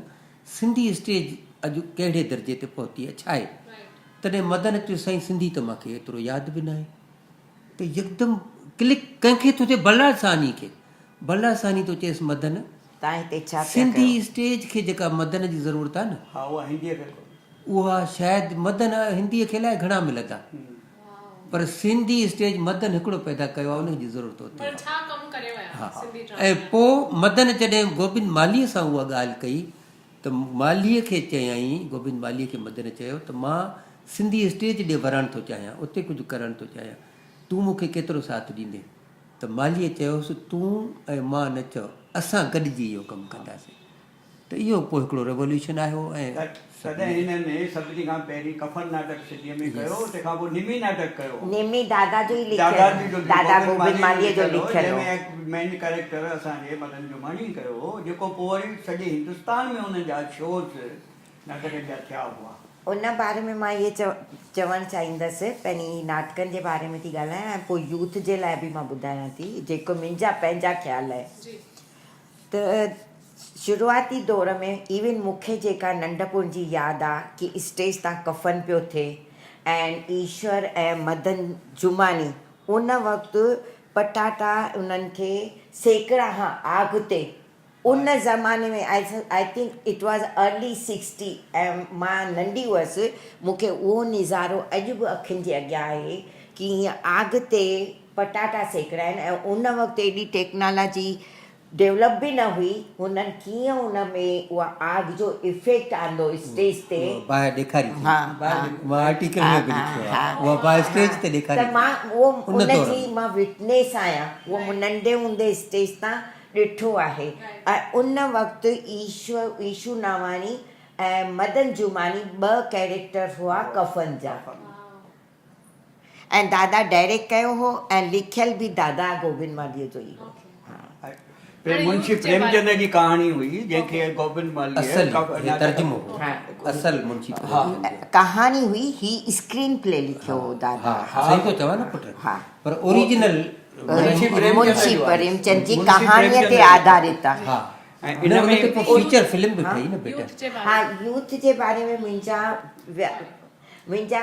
سنڌي اسٽيج اڄ ڪهڙي درجي تي پهتي آهي، ڇا آهي؟ تڏهن مدن چيو سائين سنڌي ته مان کي ايترو ياد به ناهي. ته يڪدم ڪلڪ ڪنهن کي ٿو ٿئي بلراج ساهني کي بلراج ساهني ٿو چئيس مدن تان هتي ڇا پيا سنڌي ڪيو. اسٽيج کي جيڪا مدن جي ضرورت آهي نه ها اها هنديء کي ڪونهي. اها شايد مدن هنديء کي الائي گهڻا ملندا پر سنڌي اسٽيج مدن هڪڙو پيدا ڪيو آهي ان جي ضرورت اتي پر آهي. ڇا ڪم ڪري ويا ها سنڌي ڊرامي ۽ لاء. پوء مدن جڏهن گوبند مالهيء سان اها ڳالهه ڪئي ته مالهيء کي چيائين، گوبند مالهيء کي مدن چيو ته مان سنڌي اسٽيج ڏي ورڻ ٿو چاهيان، اتي ڪجهه ڪرڻ ٿو چاهيان، تون مون کي ڪيترو ساٿ ڏيندين؟ ته مالهيء چيوس، تون ۽ مان نه چئو، اسان گڏجي اهو ڪم ڪنداسين. ته اهو پوء هڪڙو ريوليوشن آيو ۽ تڏهن هنن سڀني کان پهرين ڪفن ناٽڪ سنڌيء ۾ ڪيو، تنهن کان پوء نمي ناٽڪ ڪيو. نمي دادا جو ئي لکيل، دادا گوبند مالهيء جو لکيل هو. جنهن ۾ مين ڪئريڪٽر اسان جي مدن جماڻيء ڪيو هو، جيڪو پوء وري سڄي هندستان ۾ انهن جا شوز ناٽڪن جا ٿيا هئا. ان باري ۾ مان اهي چوڻ چاهيندس، پهرين ناٽڪن جي باري ۾ ٿي ڳالهايان ۽ پوء يوٿ جي لاء به مان ٻڌايان ٿي، جيڪو منهنجا پنهنجا خيال آهن. ته شروعاتي دور ۾ ايون مون کي جيڪا ننڍپڻ جي ياد آ ڪي اسٽيج تان ڪفن پيو ٿئي ۽ ايشور ۽ مدن جماڻي ان وقت پٽاٽا انهن کي سيڪڙا ها آگ تي ان زماني ۾ I think it was early sixty ۽ مان ننڍي هئس مون کي اهو نظارو اڄ به اکين جي اڳيان آهي ڪي هيئن آگ تي پٽاٽا سيڪڙا آهن ۽ ان وقت ايڏي ٽيڪنالاجي ڊولپ به نه هئي هنن ڪيئن ان ۾ اها آگ جو افيڪٽ آندو اسٽيج تي. اها باهه ڏيکاري اٿئي. ها ها. مان آرٽيڪل ۾ به لکيو آهي. اها باهه اسٽيج تي ڏيکاري ته مان اهو ان ان دور جي ۾. مان وٽنيس آهيان اهو مون ننڍي هوندي اسٽيج تان ڏٺو آهي ۽ ان وقت ايشو ايشو ناواڻي ۽ مدن جماڻي ٻه ڪيريڪٽر هئا ڪفن جا. ۽ دادا ڊائريڪٽ ڪيو هو ۽ لکيل به دادا گوبند مالهيء جو ئي هو. ها. منشي پريمچند جي ڪهاڻي هئي جنهن کي گوبند مالهيء اصل هي ترجمو هو. اصل منشي پريمچند جو. ڪهاڻي هئي هي اسڪرين پلي لکيو هو دادا. ها صحيح ٿو چوان نه پٽ. ها. پر اوريجنل منشي پريمچند جي ڪهاڻيء تي آڌارت آهي. ها. ۽ ان ۾ تي پوء فيچر فلم به ٺهي نه بيٽا. ها يوٿ جي باري ۾ منهنجا منهنجا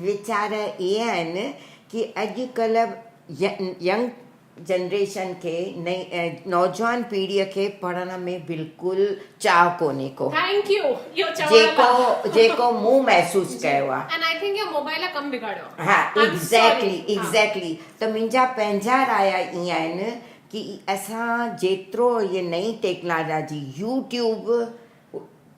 ويچار اهي آهن ڪي اڄ ڪلهه ينگ جنريشن کي نئين نوجوان پيڙهيء کي پڙهڻ ۾ بلڪل چاهه ڪونهي ڪو. Thank you اهو چوڻ جيڪو لاء. جيڪو مون محسوس ڪيو آ. اينڊ I think اهو موبائل ڪم بگاڙيو آ. ها I'm sorry. Exactly exactly ته منهنجا پنهنجا رايا ائين آهن ڪي اسان جيترو هيء نئين ٽيڪنالاجي يوٽيوب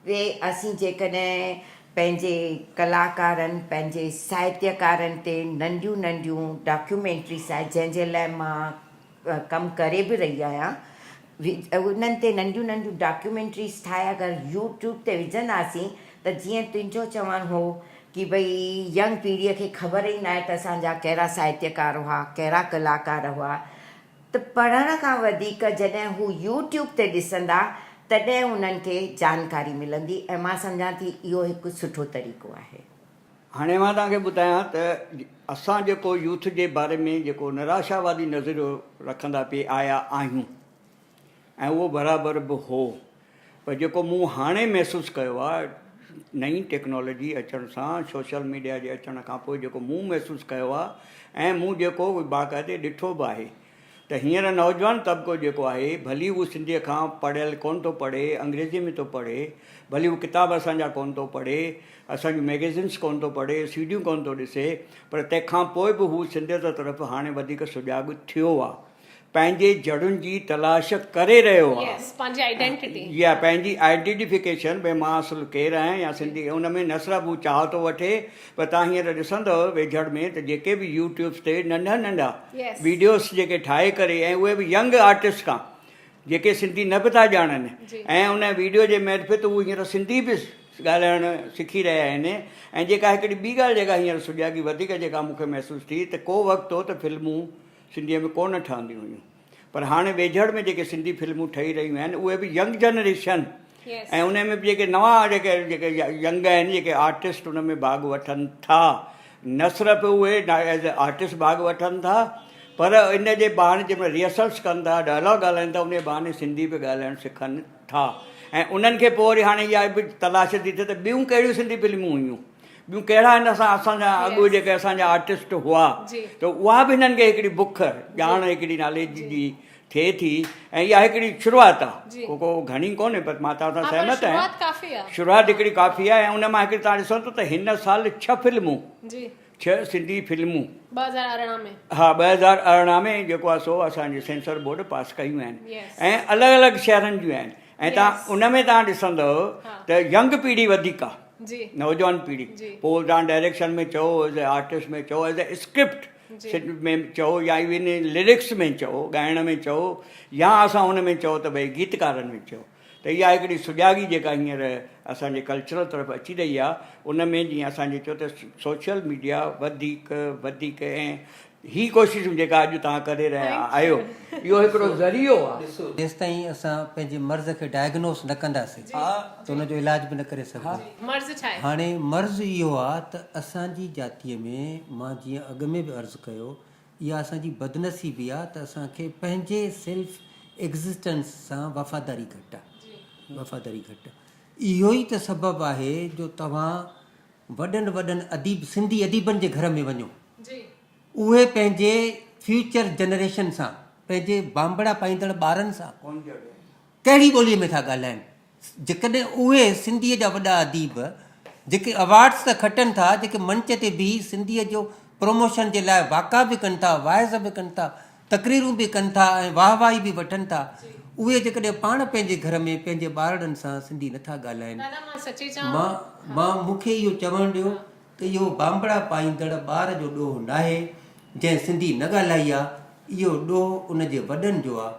تي اسين جيڪڏهن پنهنجي ڪلاڪارن، پنهنجي ساهتيڪارن تي ننڍيون ننڍيون ڊاڪيومينٽريز آهي جنهن جي لاء مان ڪم ڪري به رهي آهيان انهن تي ننڍيون ننڍيون ڊاڪيومينٽريز ٺاهي اگر يوٽيوب تي وجهنداسين ته جيئن تنهنجو چوڻ هو ڪي ڀئي ينگ پيڙهيء کي خبر ئي ناهي ته اسان جا ڪهڙا ساهتيڪار هئا ڪهڙا ڪلاڪار هئا ته پڙهڻ کان وڌيڪ جڏهن هو يوٽيوب تي ڏسندا تڏهن انهن کي جانڪاري ملندي ۽ مان سمجهان ٿي اهو هڪ سٺو طريقو آهي. هاڻي مان توهان کي ٻڌايان ته اسان جيڪو يوٿ جي باري ۾ جيڪو نراشاوادي نظريو رکندا پئي آيا آهيون ۽ اهو برابر به هو پر جيڪو مون هاڻي محسوس ڪيو آهي نئين ٽيڪنالاجي اچڻ سان سوشل ميڊيا جي اچڻ کان پوء جيڪو مون محسوس ڪيو آهي ۽ مون جيڪو باقاعدي ڏٺو به آهي ته هينئر نوجوان طبقو جيڪو آهي ڀلي هو سنڌيء کان پڙهيل ڪونه ٿو پڙهي انگريزيء ۾ ٿو پڙهي ڀلي هو ڪتاب اسان جا ڪونه ٿو پڙهي اسان جون مئگزينس ڪونه ٿو پڙهي سي ڊيون ڪونه ٿو ڏسي پر تنهن کان پوء به هو سنڌيت طرف هاڻي وڌيڪ سجاڳ ٿيو آهي پنهنجي جڙن جي تلاش ڪري رهيو آهي. Yes پنهنجي آئيڊينٽيٽي. يا پنهنجي آئيڊينٽيفڪيشن ڀئي مان اصل ڪير آهيان يا سنڌي ان ۾ نه صرف هو چاهه ٿو وٺي پر توهان هينئر ڏسندؤ ويجهڙ ۾ ته جيڪي به يوٽيوبس تي ننڍا ننڍا ويڊيوس جيڪي ٺاهي ڪري ۽ اهي به ينگ آرٽسٽ کان جيڪي سنڌي نه به ٿا ڄاڻن ۽ ان ويڊيو جي معرفت هو هينئر سنڌي به ڳالهائڻ سکي رهيا آهن ۽ جيڪا هڪڙي ٻي ڳالهه جيڪا هينئر سجاڳي وڌيڪ جيڪا مون کي محسوس ٿي ته ڪو وقت هو ته فلمون سنڌيء ۾ ڪونه ٺهنديون هيون پر هاڻي ويجهڙ ۾ جيڪي سنڌي فلمون ٺهي رهيون آهن اهي به ينگ جنريشن ۽ ان ۾ به جيڪي نوان جيڪي جيڪي ينگ آهن جيڪي آرٽسٽ ان ۾ ڀاڳ وٺن ٿا نه صرف اهي ايز اي آرٽسٽ ڀاڳ وٺن ٿا پر ان جي بهاني جنهن مهل ريهرسلس ڪن ٿا ڊائلاگ ڳالهائن ٿا ان جي بهاني سنڌي به ڳالهائڻ سکن ٿا ۽ انهن کي پوء وري هاڻي اها به تلاش ٿي ٿئي ته ٻيون ڪهڙيون سنڌي فلمون هيون ٻيون ڪهڙا هن سان اسان جا اڳ جيڪي اسان جا آرٽسٽ هئا ته اها به هنن کي هڪڙي بک ڄاڻ هڪڙي ناليج جي ٿئي ٿي ۽ اها هڪڙي شروعات آهي ڪو ڪو گهڻي ڪونهي پر مان توهان سان سهمت آهيان شروعات هڪڙي ڪافي آهي ۽ ان مان هڪڙي توهان ڏسو ته هن سال ڇهه فلمون ڇهه سنڌي فلمون 2018 ۾ ها 2018 ۾ جيڪو آهي سو اسان جي سينسر بورڊ پاس ڪيون آهن ۽ الڳ الڳ شهرن جون آهن ۽ توهان ان ۾ توهان ڏسندؤ ته ينگ پيڙهي وڌيڪ آهي نوجوان پيڙهي پوء توهان ڊائريڪشن ۾ چئو ايز اي آرٽسٽ ۾ چئو ايز اي اسڪرپٽ ۾ چئو يا ايون لرڪس ۾ چئو ڳائڻ ۾ چئو يا اسان ان ۾ چئو ته ڀئي گيتڪارن ۾ چئو ته اها هڪڙي سجاڳي جيڪا هينئر اسان جي ڪلچرل طرف اچي رهي آهي ان ۾ جيئن اسان جي چئو ته سوشل ميڊيا وڌيڪ وڌيڪ ۽ هي ڪوششون جيڪا اڄ توهان ڪري رهيا آهيو اهو هڪڙو ذريعو آهي. ڏسو جيستائين اسان پنهنجي مرض کي ڊائگنوس نه ڪنداسين ته ان جو علاج به نه ڪري سگهبو. مرض ڇا آهي؟ هاڻي مرض اهو آهي ته اسان جي جاتيء ۾ مان جيئن اڳ ۾ به عرض ڪيو اها اسان جي بدنصيبي آهي ته اسان کي پنهنجي سيلف ايگزسٽنس سان وفاداري گهٽ آهي وفاداري گهٽ آهي اهو ئي ته سبب آهي جو توهان وڏن وڏن اديب سنڌي اديبن جي گهر ۾ وڃو اهي پنهنجي فيوچر جنريشن سان پنهنجي بانبڙا پائيندڙ ٻارن سان ڪهڙي ٻولي ۾ ٿا ڳالهائن جيڪڏهن اهي سنڌي جا وڏا اديب جيڪي اوارڊس ته کٽن ٿا جيڪي منچ تي بيهي سنڌي جو پروموشن جي لاء واڪا به ڪن ٿا واعظ به ڪن ٿا تقريرون به ڪن ٿا ۽ واهه واهي به وٺن ٿا، اهي جيڪڏهن پاڻ پنهنجي گهر ۾ پنهنجي ٻارڙن سان سنڌي نٿا ڳالهائين. مان مان مون کي اهو چوڻ ڏيو ته اهو بانبڙا پائيندڙ ٻار جو ڏوهه ناهي جنهن سنڌي نه ڳالهائي آ، اهو ڏوهه ان جي وڏن جو آ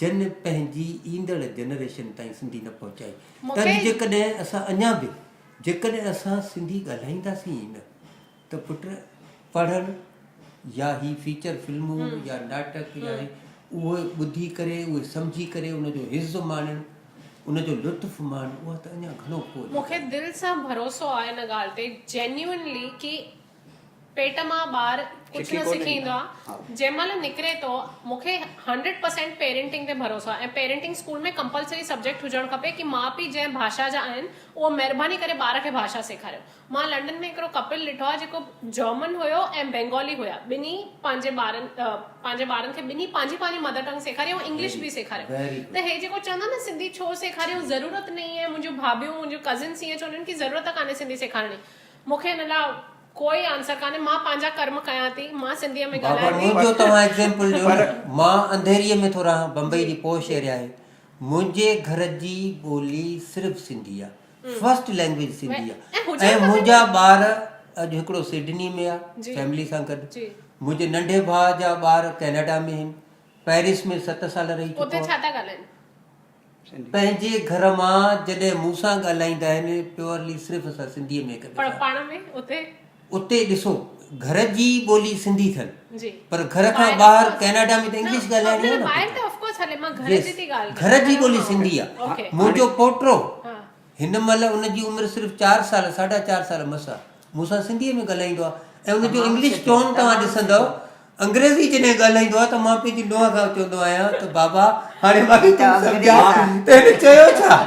جن پنهنجي ايندڙ جنريشن تائين سنڌي نه پهچائي. ته اڄ جيڪڏهن اسان اڃا به جيڪڏهن اسان سنڌي ڳالهائينداسين ئي نه ته پٽ پڙهڻ. يا هي فيچر فلمون يا ناٽڪ يا هي اهي ٻڌي ڪري اهي سمجهي ڪري ان جو حظ ماڻين ان جو لطف ماڻين اها ته اڃا گهڻو پوء جي مون کي ڳالهه. دل سان ڀروسو آهي ان ڳالهه تي جينيوئنلي ڪي پيٽ مان ٻار ڪجهه سکي نه ڪونه سکي ايندو ايندا آهي جنهن مهل نڪري ٿو مون کي 100% پيرنٽنگ تي ڀروسو آهي ۽ پيرنٽنگ اسڪول ۾ ڪمپلسري سبجيڪٽ هجڻ کپي ڪي ماء پيء جنهن ڀاشا جا آهن اهو مهرباني ڪري ٻار کي ڀاشا سيکاريو مان لنڊن ۾ هڪڙو ڪپل ڏٺو آهي جيڪو جرمن هيو ۽ بينگالي هيا ٻنهي پنهنجي ٻارن پنهنجي ٻارن کي ٻنهي پنهنجي پنهنجي مدر ٽنگ سيکاري ۽ انگلش به سيکاريو ته هي جيڪو چوندا نه سنڌي ڇو سيکاريون ضرورت نهي هي منهنجون ڀاڀيون منهنجون ڪزنس ائين چوندا آهن ڪي ضرورت ڪانهي سنڌي سيکارڻ جي مون کي هن لاء ڪوئي آنسر ڪانهي مان پنهنجا ڪرم ڪيان ٿي مان سنڌيء ۾ ڳالهايان ٿي. منهنجو توهان ايگزيمپل ڏيو نه مان انڌيريء ۾ ٿو رهان بمبئي جي پوش ايريا آهي منهنجي گهر جي ٻولي صرف سنڌي آهي فرسٽ لينگويج سنڌي آ ۽ منهنجا ٻار اڄ هڪڙو سڊني ۾ آ فيملي سان گڏ منهنجي ننڍي ڀاء جا ٻار ڪينيڊا ۾ آهن پيرس ۾ 7 سال رهي چڪو آ پنهنجي گهر مان جڏهن مون سان ڳالهائيندا آهن پيورلي صرف اسان سنڌي ۾ هڪ ٻئي سان اتي ڏسو گهر جي ٻولي سنڌي ٿن پر گهر کان ٻاهر ڪينيڊا ۾ ته انگلش ڳالهائڻي آ نه گهر جي ٻولي سنڌي آ منهنجو پوٽو هن مهل ان جي عمر صرف چار سال ساڍا چار سال مس آ مون سان سنڌيء ۾ ڳالهائيندو آ ۽ ان جو انگلش ٽون توهان ڏسندؤ انگريزي جڏهن ڳالهائيندو آ ته مان پنهنجي نونهن کان چوندو آهيان ته بابا هاڻي مان کي تون سمجهاء ته هن چيو ڇا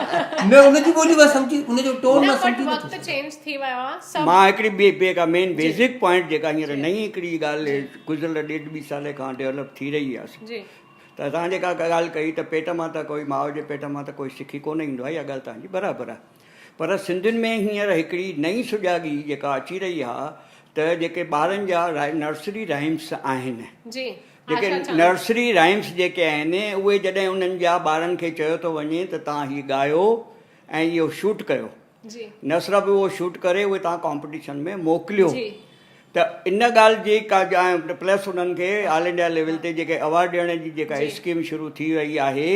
نه ان جي ٻولي مان سمجهي ان جو ٽون مان سمجهي نٿو سگهان. مان هڪڙي ٻي ٻي ڪا مين بيسڪ پوائنٽ جيڪا هينئر نئين هڪڙي ڳالهه گذريل ڏيڍ ٻي سالي کان ڊيولپ ٿي رهي آ ته توهان جيڪا ڳالهه ڪئي ته پيٽ مان ته ڪوئي ماء جي پيٽ مان ته ڪوئي سکي ڪونه ايندو آهي اها ڳالهه توهان جي برابر آهي پر سنڌين ۾ هينئر هڪڙي نئين سجاڳي جيڪا اچي رهي آهي ته جيڪي ٻارن جا نرسري رائمس آهن جيڪي نرسري رائمس جيڪي آهن اهي جڏهن انهن جا ٻارن کي چيو ٿو وڃي ته توهان هي ڳايو ۽ اهو شوٽ ڪيو نه صرف اهو شوٽ ڪري اهي توهان ڪامپٽيشن ۾ موڪليو ته ان ڳالهه جي ڪا پلس انهن کي آل انڊيا ليول تي جيڪي اوارڊ ڏيڻ جي جيڪا اسڪيم شروع ٿي وئي آهي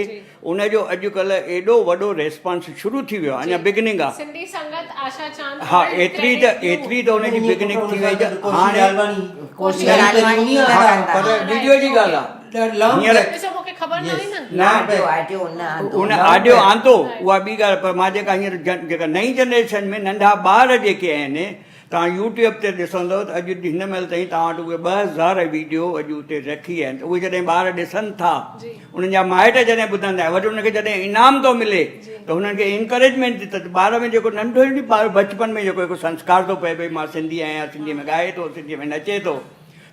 ان جو اڄ ڪلهه ايڏو وڏو ريسپانس شروع ٿي ويو آهي اڃا بگننگ آهي سنڌي سنگت آشا چاند ها ايتري ته ايتري ته ان جي بگننگ ٿي وئي ته هاڻي پر ويڊيو جي ڳالهه آهي هينئر نه آڊيو نه آندو. ان آڊيو آندو اها ٻي ڳالهه پر مان جيڪا هينئر جيڪا نئين جنريشن ۾ ننڍا ٻار جيڪي آهن توهان يوٽيوب تي ڏسندو ته اڄ هن مهل تائين توهان وٽ اهي 2000 ويڊيو اڄ اتي رکي آهن ته اهي جڏهن ٻار ڏسن ٿا انهن جا مائٽ جڏهن ٻڌندا آهن وري انهن کي جڏهن انعام ٿو ملي ته هنن کي انڪريجمينٽ ٿي ته ٻار ۾ جيڪو ننڍو ئي ٻار بچپن ۾ جيڪو هڪ سنسڪار ٿو پئي ڀئي مان سنڌي آهيان سنڌي ۾ ڳائي ٿو سنڌي ۾ نچي ٿو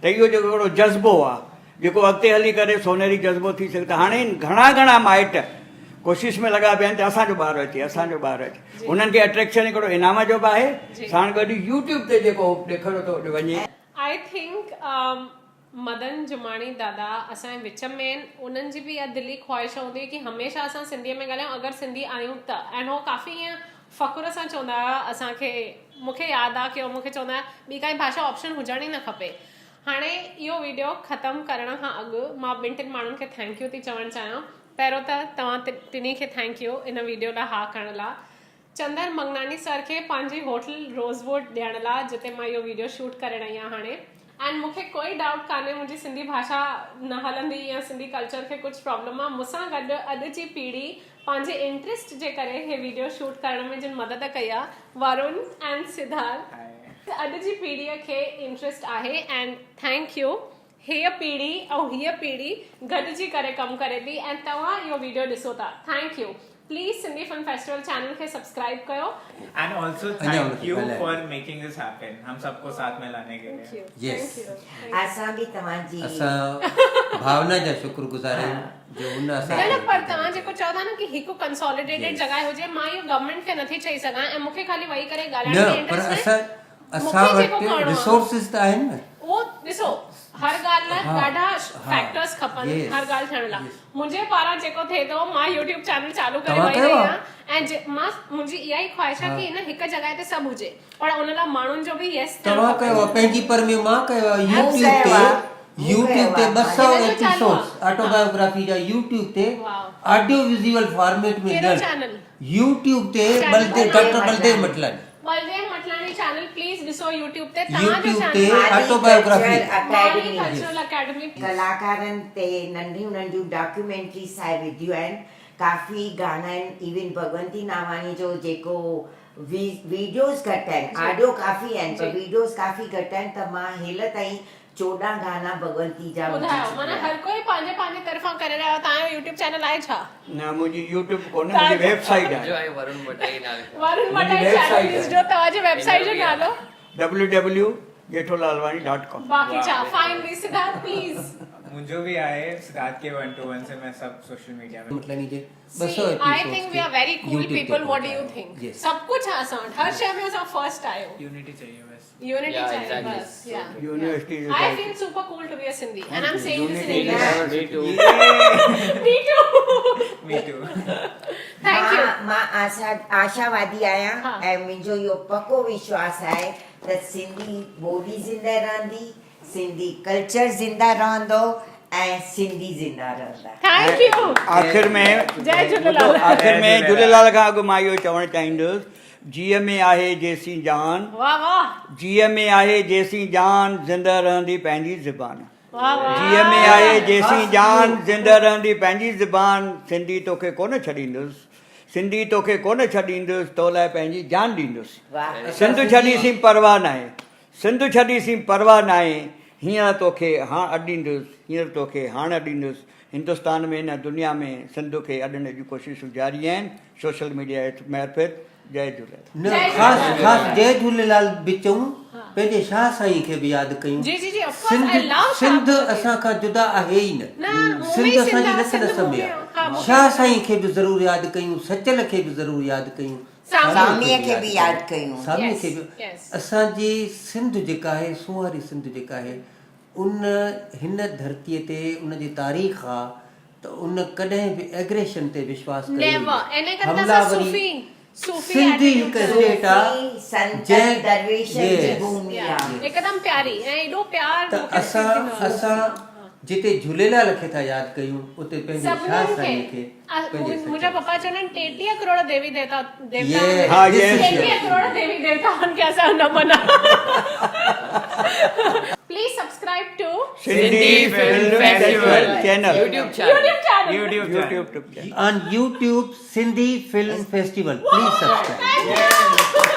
ته اهو جيڪو هڪڙو جذبو آهي جيڪو اڳتي هلي ڪري سونهري جذبو ٿي سگهي ته هاڻي گهڻا گهڻا مائٽ ڪوشش ۾ لڳا پيا آهن ته اسان جو ٻار اچي اسان جو ٻار اچي انهن کي اٽريڪشن هڪڙو انعام جو به آهي ساڻ گڏ يوٽيوب تي جيڪو ڏيکاريو ٿو وڃي. I think Madan Jamani دادا اسان جي وچ ۾ آهن انهن جي به اها دلي خواهش هوندي ڪي هميشه اسان سنڌي ۾ ڳالهايون اگر سنڌي آهيون ته ۽ هو ڪافي ائين فخر سان چوندا هيا اسان کي مون کي ياد آهي ڪي هو مون کي چوندا هيا ٻي ڪائي ڀاشا آپشن هجڻ ئي نه کپي هاڻي اهو ويڊيو ختم ڪرڻ کان اڳ مان ٻن ٽن ماڻهن کي thank you ٿي چوڻ چاهيان پهريون ته توهان ٽنهي کي thank you ان ويڊيو لاء ها ڪرڻ لاء چندر منگناني سر کي پنهنجي هوٽل روز ووڊ ڏيڻ لاء جتي مان اهو ويڊيو شوٽ ڪري رهي آهيان هاڻي ۽ مون کي ڪوئي ڊائوٽ ڪانهي منهنجي سنڌي ڀاشا نه هلندي يا سنڌي ڪلچر کي ڪجهه پرابلم آهي مون سان گڏ اڄ جي پيڙهي پنهنجي انٽريسٽ جي ڪري هي ويڊيو شوٽ ڪرڻ ۾ جن مدد ڪئي آهي ورون ۽ سڌارٿ اڄ جي پيڙهيء کي انٽريسٽ آهي ۽ thank you هيء پيڙهي ۽ هيء پيڙهي گڏجي ڪري ڪم ڪري ٿي ۽ توهان اهو ويڊيو ڏسو ٿا thank you please Sindhi film festival channel کي سبسڪرائب ڪيو. And also thank you for making this happen هم سب ڪو ساٿ ۾ لانے ڪي لئي. يس. اسان به توهان جي. اسان ڀاونا جا شڪر گذار آهيون جو هن اسان نه نه کي پر توهان جيڪو چئو ٿا نه ڪي هڪ ڪنساليڊيٽيڊ جڳهه هجي مان اهو گورنمينٽ کي نٿي چئي سگهان ۽ مون کي خالي ويهي ڪري ڳالهائڻ نه ۾ پر انٽريسٽ ناهي اسان مون اسان کي جيڪو وٽ ڪرڻو آهي ريسورسز ته آهن نه. اهو ڏسو هر ڳالهه لاء ڏاڍا فيڪٽرز کپن هر ڳالهه ٿيڻ لاء منهنجي پاران جيڪو ٿئي ٿو مان يوٽيوب چينل چالو ڪري توهان ويهي ڪيو رهي آهي؟ آهيان ۽ مان منهنجي اها ئي خواهش آهي ڪي هن هڪ جڳهه تي سڀ هجي پر ان لاء ماڻهن جو به يس ٿيڻ توهان کپي. ڪيو آهي پنهنجي پر ۾ مان ڪيو آهي يوٽيوب تي يوٽيوب تي 200 هن جو چالو ايپيسوڊز آهي آٽوبايوگرافي جا يوٽيوب تي آڊيو وزيول فارميٽ ۾ ڪهڙو ڏيڻ چينل؟ يوٽيوب تي Baldev doctor Baldev Matlani. Baldev Matlani channel please ڏسو يوٽيوب تي توهان جو يوٽيوب تي channel autobiography Mani cultural academy. ڪلاڪارن تي ننڍيون ننڍيون ڊاڪيومينٽريز ٺاهي وڌيون آهن ڪافي گانا آهن ايون ڀڳونتي ناواڻي جو جيڪو ويڊيوز گهٽ آهن آڊيو ڪافي آهن پر ويڊيوز ڪافي گهٽ آهن ته مان هيل تائين 14 گانا ڀڳونتي جا وجهي ٻڌايو چڪي معنيٰ آهيان. هر ڪوئي پنهنجي پنهنجي طرفان ڪري رهيو آهي توهان جو يوٽيوب چينل آهي ڇا؟ نه منهنجي يوٽيوب ڪونهي منهنجي ويب سائيٽ آهي. جو آهي ورون ڀٽائي نالي سان. ورون منهنجي ڀٽائي ويب چينل سائيٽ ڏسجو توهان جي ويب سائيٽ جو نالو؟ W W Jetho Lalwani dot com. باقي ڇا فائنلي سڌارٿ پليز. منهنجو به آهي سڌارٿ ڪي 121 سي مين سڀ سوشل ميڊيا ۾. مٽلاڻي جي 200 See, I episodes think کي we are very cool YouTube تي people. What do you پهچايو. think? Yes. سڀ ڪجهه آهي اسان وٽ هر شيء ۾ اسان فرسٽ آهيون. يونٽي چاهيي بس. يونٽي Yeah, چاهيي exactly. بس. Yeah. University I feel super cool to be a Sindhi and I'm saying this in Unity English. Me too. Me too. Me too. Thank you. مان مان آشا آشاوادي آهيان ها. ۽ منهنجو اهو پڪو وشواس آهي ته سنڌي ٻولي زنده رهندي، سنڌي ڪلچر زنده رهندو ۽ سنڌي زنده رهندا. Thank you. آخر ۾ جئي جهوليلال. آخر ۾ جهوليلال کان اڳ مان اهو چوڻ چاهيندس جيء ۾ آهي جيسين جان. واه واه. جيء ۾ آهي جيسين جان زنده رهندي پنهنجي زبان. واه واه. جيء ۾ آهي جيسين جان زنده رهندي پنهنجي زبان سنڌي توکي ڪونه ڇڏيندس سنڌي توکي ڪونه ڇڏيندس تو لاء پنهنجي جان ڏيندس سنڌ ڇڏيسين پرواهه ناهي سنڌ ڇڏيسين پرواهه ناهي هينئر توکي هاڻ اڏيندس هينئر توکي هاڻ اڏيندس هندستان ۾ نه دنيا ۾ سنڌ کي اڏڻ جون ڪوششون جاري آهن سوشل ميڊيا معرفت جئي جهوليلال. نه خاص خاص جئي جهوليلال به چئون پنهنجي شاهه سائين کي به ياد ڪيون جي جي جي of course Sindh I love Shah Sindh Abdul Latif. اسان کان جدا آهي ئي نه نه مون ۾ سنڌ ئي اسان سنڌ جي آ رت سنڌ رس مون ۾ ۾ آ ها مون کي شاهه سائين کي به ضرور ياد ڪيون سچل کي به ضرور ياد ڪيون ساميء ساميء کي به ياد ڪيون. ساميء Yes کي به yes. اسان جي سنڌ جيڪا آهي سونهاري سنڌ جيڪا آهي ان هن ڌرتيء تي ان جي تاريخ آ ته ان ڪڏهن به ايگريشن تي وشواس ڪيو ئي Never. نه. ان ڪري ته حمله اسان آوري صوفي صوفي سنڌ ئي attitude هڪ اسٽيٽ آ صوفي سنتن جنهن درويشن جي Yes. ڀومي آ. Yeah. هڪدم پياري ۽ ايڏو پيار ته مون کي نصيب اسان ٿيندو آ. اسان جتي جهوليلال کي ٿا ياد ڪيون اتي پنهنجي شاهه سڀني سائين کي کي پنهنجي منهنجا سچل پپا چوندا آهن 33 ڪروڙ ديوي ديوتا ديوتا Yes, ها، this yes, is yes. 33 crore ديوي ديوتائن کي اسان نمن please subscribe to Sindhi film festival channel YouTube channel. YouTube channel YouTube YouTube channel. On YouTube Sindhi Film Festival. Please subscribe. Thank you.